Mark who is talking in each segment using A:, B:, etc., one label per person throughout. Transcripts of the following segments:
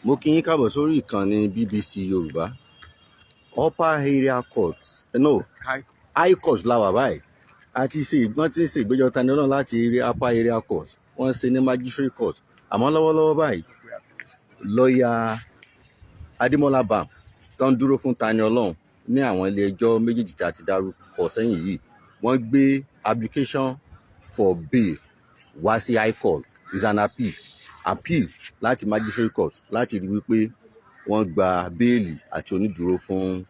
A: Mo kí yín káàbọ̀ sórí ìkànnì BBC Yorùbá. Upper Area Court, no,
B: Hi.
A: High Court la wà báyìí. Àti ṣe wọ́n ti ń ṣe ìgbẹ́jọ́ Tani Olohun láti area Upper Area Court, wọ́n ń ṣe ní Magistrate Court. Àmọ́ lọ́wọ́lọ́wọ́ báyìí, lọ́ọ̀yà Adémọ́lá Bams tó ń dúró fún Tani Olohun ní àwọn ilé ẹjọ́ méjèèjì tí a ti dárúkọ sẹ́yìn yìí, wọ́n gbé application for bail wá sí High Court. Is an appeal láti Magistrate Court láti rí wípé wọ́n gba béèlì àti onídùúró fún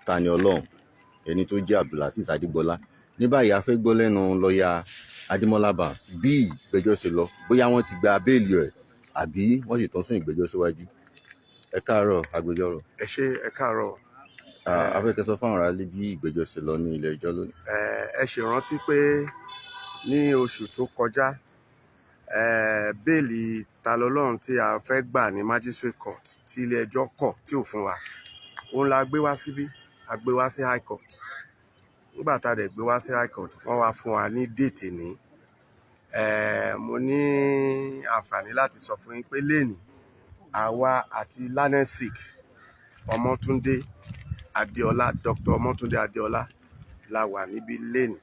A: Tani Olohun, ẹni tó jẹ́ Abdulazeez Adigbọlá. Ní báyìí, a fẹ́ gbọ́ lẹ́nu lọ́ọ̀yà Adémọ́lá Bams bí ìgbẹ́jọ́ ṣe lọ, bóyá wọ́n ti gba béèlì rẹ̀ àbí wọ́n sì tún sún ìgbẹ́jọ́ síwájú. Ẹ káàárọ̀, agbẹjọ́rò.
B: Ẹ ṣé, ẹ káàárọ̀.
A: A fẹ́ kẹ́ sọ fáwọn aráalé bí ìgbẹ́jọ́ ṣe lọ ní ilé ẹjọ́ lónìí.
B: Ẹ ṣe rántí pé ní oṣù tó kọjá, béèlì Tani Olohun tí a fẹ́ gbà ní Magistrate Court tí ilé ẹjọ́ kọ̀ tí ò fún wa, òun la gbé wá síbí, a gbé wá sí High Court. Nígbà tá a dẹ̀ gbé wá sí High Court, wọ́n wá fún wa ní date ní mo ní àǹfààní láti sọ fún yín pé lónìí, àwa àti Lanesic Ọmọ́túndé Adéọlá, Dr. Ọmọ́túndé Adéọlá, la wà níbí lónìí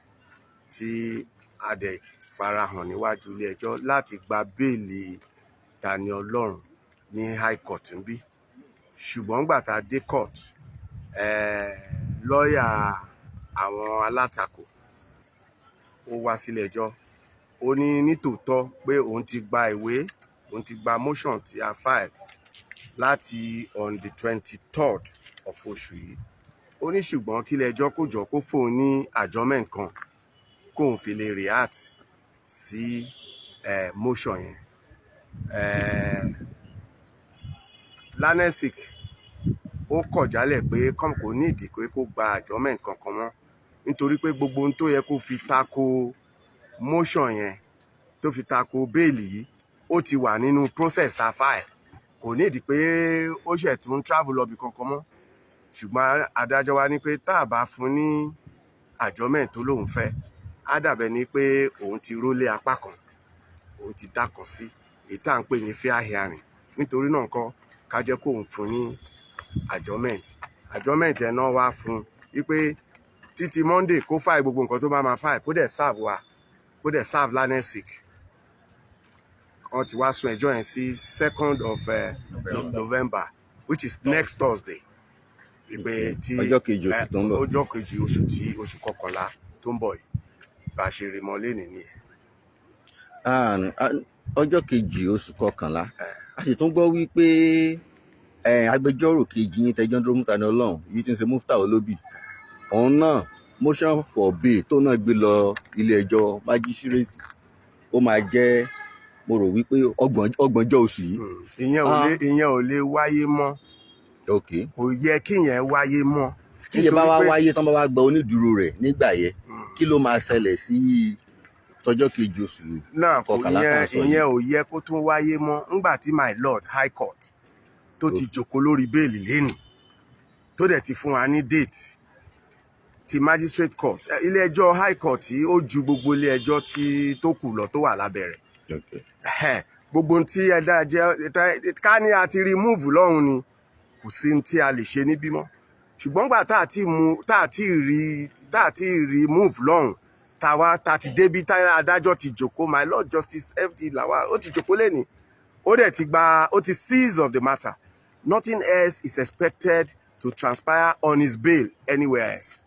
B: tí a dẹ̀ farahàn níwájú ilé ẹjọ́ láti gba béèlì Tani Olohun ní High Court níbí. Ṣùgbọ́n nígbà tá a dé court, lọ́ọ̀yà àwọn alátakò ó wá sílé ẹjọ́, ó ní nítòótọ́ pé òun ti gba ìwé, òun ti gba motion tí a file láti on the 23rd of oṣù yìí. Ó ní ṣùgbọ́n kí ilé ẹjọ́ kó jọ kó fóun ní adjournment kan kóun fi lè react sí motion yẹn. Lanesic ó kọ̀ jálẹ̀ pé kò ní ìdí pé kó gba adjournment kankan mọ́, nítorí pé gbogbo ohun tó yẹ kó fi tako motion yẹn, tó fi tako béèlì yìí, ó ti wà nínú process tá a file. Kò ní ìdí pé ó ṣẹ̀ tún travel lọ bí kankan mọ́. Ṣùgbọ́n adájọ́ wa ní pé tá a bá fún ní adjournment tó lóun fẹ́, á dàbẹ̀ ni pé òun ti rólé apá kan, òun ti dá kan sí, èyí tá à ń pè ní fair hearing. Nítorí náà nǹkan ká jẹ́ kóun fún ní adjournment. Adjournment ẹ̀ náà wá fún wípé títí Monday kó file gbogbo nǹkan tó bá máa file, kó dẹ̀ serve wa, kó dẹ̀ serve Lanesic. Wọ́n ti wá sún ẹjọ́ yẹn sí 2nd of November, which is next Thursday, ìpè tí
A: Ọjọ́ kejì oṣù tó ń bọ̀.
B: Ọjọ́ kejì oṣù tí oṣù kọkànlá tó ń bọ̀ yìí. Bá a ṣe rí mọ́ lẹ́nìí nìyẹn.
A: Ọjọ́ kejì oṣù kọkànlá. A sì tún gbọ́ wípé agbẹjọ́rò kejì yín tẹjọ́ ń dúró fún Tani Olohun yìí, tí ń ṣe Mufta Olóbì, òun náà, motion for bail tó náà gbé lọ ilé ẹjọ́ májísírèètì, ó máa jẹ́, mo rò wípé ọgbọ̀njọ́ oṣù yìí.
B: Ìyẹn ò lè, ìyẹn ò lè wáyé mọ́. Kò yẹ kí ìyẹn wáyé mọ́.
A: Tí ìyẹn bá wá
B: Nítorí pé-
A: wáyé tán, bá wá gba onídùúró rẹ̀ nígbà yẹn, kí ló máa ṣẹlẹ̀ sí tọjọ́ kejì oṣù
B: náà kò
A: kọkànlá tá à
B: ìyẹn
A: ń sọ yìí?
B: Ìyẹn ò yẹ kó tún wáyé mọ́ ńgbà tí my lord High Court tó ti jókòó lórí béèlì lẹ́nìí, tó dẹ̀ ti fún wa ní date ti Magistrate Court. Ilé ẹjọ́ High Court yìí, ó ju gbogbo ilé ẹjọ́ tí tó kù lọ tó wà lábẹ́ rẹ̀. Gbogbo ohun tí ẹ̀dá jẹ́ ká ní a ti remove lọ́hùn ni, kò sí ohun tí a lè ṣe níbí mọ́. Ṣùgbọ́n gbà tá a ti mú, tá a ti rí, tá a ti remove lọ́hùn, tá a wá tá a ti débi tá adájọ́ ti jókòó, my lord Justice FD Lawal, ó ti jókòó lẹ́ni, ó dẹ̀ ti gba, ó ti seize of the matter. Nothing else is expected to transpire on his bail anywhere else.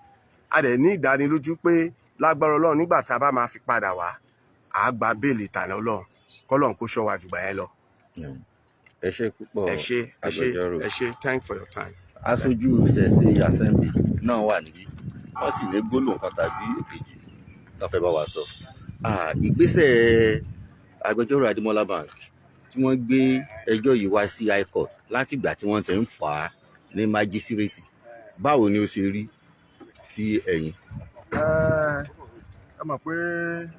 B: A dẹ̀ ní ìdánilójú pé lágbára Ọlọ́run, nígbà tá a bá máa fi padà wá, à á gba béèlì Tani Olohun. Kọ́lọ́run kó ṣọ́ wa jùgbà yẹn lọ.
A: Ẹ ṣé púpọ̀,
B: Ẹ ṣé, ẹ ṣé.
A: agbẹjọ́rò.
B: Ẹ ṣé, thank for your time.
A: Aṣojú Ìṣẹ̀ṣe Assembly náà wà níbí, wọ́n sì ní gbólóhùn kan tàbí èkejì tó fẹ́ bá wa sọ. Ìgbésẹ̀ agbẹjọ́rò Adémọ́lá Bams tí wọ́n gbé ẹjọ́ yìí wá sí High Court látìgbà tí wọ́n ti ń fà á ní májísírèètì, báwo ni ó ṣe rí sí ẹ̀yin?
C: Ẹ mọ̀ pé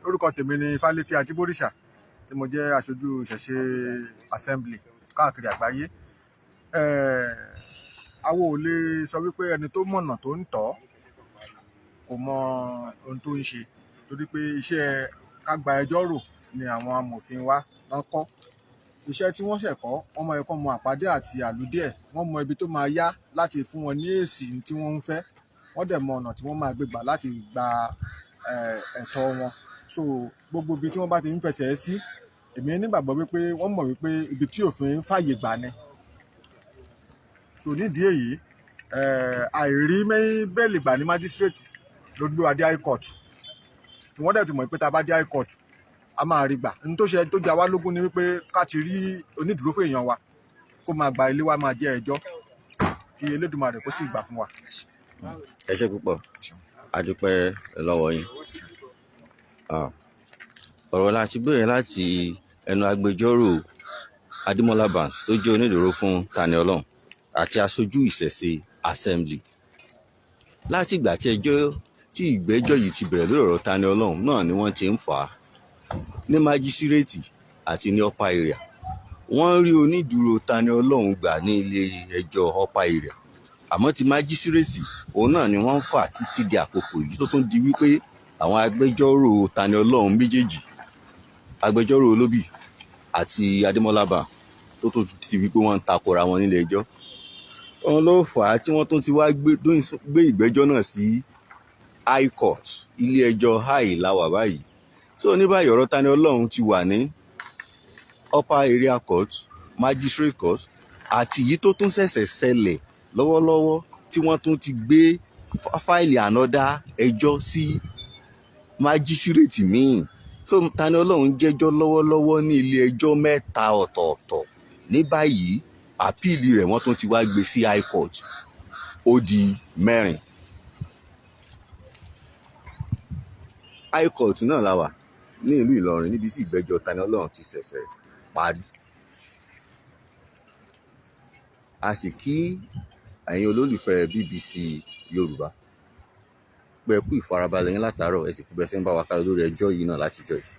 C: orúkọ tèmi ni Fálétí Ajíbóríṣà, tí mo jẹ́ aṣojú Ìṣẹ̀ṣe Assembly káàkiri àgbáyé. Àwa ò lè sọ wípé ẹni tó mọ̀nà tó ń tọ́ kò mọ ohun tó ń ṣe, torí pé iṣẹ́ ká gba ẹjọ́ rò ni àwọn amòfin wa náà kọ́. Iṣẹ́ tí wọ́n ṣẹ̀ kọ́, wọ́n mọ ẹ̀kọ́, mọ àpàdé àti àlùdí ẹ̀, wọ́n mọ ibi tó máa yá láti fún wọn ní èsì tí wọ́n ń fẹ́, wọ́n dẹ̀ mọ ọ̀nà tí wọ́n máa gbé gbà láti gba ẹ̀tọ́ wọn. So gbogbo ibi tí wọ́n bá ti ń fẹsẹ̀ sí, èmi nígbàgbọ́ wípé wọ́n mọ̀ wípé ibi tí òfin fàyè gbà ni. So nídìí èyí, àìrí bail gbà ní magistrate ló gbé wa dé high court, tí wọ́n dẹ̀ ti mọ̀ pé tá a bá dé high court, a máa rí gbà. Ní tó ṣe tó jẹ wá lógún ni wípé ká ti rí onídùúró fún èèyàn wa, kó máa gba ilé wa, máa jẹ́ ẹjọ́, kí Elédùmarè kó sì gbà fún wa.
A: Ẹ ṣé púpọ̀, a dúpẹ́ lọ́wọ́ yín. Ọ̀rọ̀ la ti gbé láti ẹnu agbẹjọ́rò Adémọ́lá Barnes tó jẹ́ onídùúró fún Tani Olohun àti aṣojú Ìṣẹ̀ṣe Assembly. Láti ìgbà tí ẹjọ́ tí ìgbẹ́jọ́ yìí ti bẹ̀rẹ̀ lórí ọ̀rọ̀ Tani Olohun náà ni wọ́n ti ń fà á ní májísírèètì àti ní upper area. Wọ́n rí onídùúró Tani Olohun gbà ní ilé ẹjọ́ upper area, àmọ́ ti májísírèètì òun náà ni wọ́n ń fà títí di àkókò yìí, tó tún di wípé àwọn agbẹjọ́rò Tani Olohun méjèèjì, agbẹjọ́rò Olóbì àti Adémọ́lá Barnes, tó tún ti wípé wọ́n ń takora wọn nílé ẹjọ́. Òun ló fà á tí wọ́n tún ti wá gbé ìgbẹ́jọ́ náà sí high court. Ilé ẹjọ́ high la wà báyìí. So ní báyìí, ọ̀rọ̀ Tani Olohun ti wà ní upper area court, magistrate court, àti èyí tó tún ṣẹ̀ṣẹ̀ ṣẹlẹ̀ lọ́wọ́lọ́wọ́ tí wọ́n tún ti gbé file another ẹjọ́ sí májísírèètì míì. So Tani Olohun jẹ́jọ́ lọ́wọ́lọ́wọ́ ní ilé ẹjọ́ mẹ́ta ọ̀tọ̀ọ̀tọ̀ ní báyìí. Appeal rẹ̀, wọ́n tún ti wá gbé sí high court, ó di mẹ́rin. High court náà la wà ní ìlú Ìlọrin, níbi tí ìgbẹ́jọ́ Tani Olohun ti ṣẹ̀ṣẹ̀ parí. A sì kí ẹ̀yin olólùfẹ́ BBC Yorùbá pé ẹ kú ìfarabalẹ̀ yín látàárọ̀, ẹ sì kú bẹ́ẹ̀ ṣe ń bá wa kálọ lórí ẹjọ́ yìí náà látijọ́ yìí.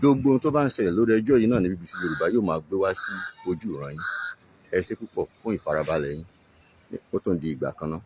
A: Gbogbo ohun tó bá ń ṣẹlẹ̀ lórí ẹjọ́ yìí náà ní BBC Yorùbá yóò máa gbé wá sí ojú ìran yín. Ẹ ṣé púpọ̀ fún ìfarabalẹ̀ yín. Ó tún di ìgbà kan náà.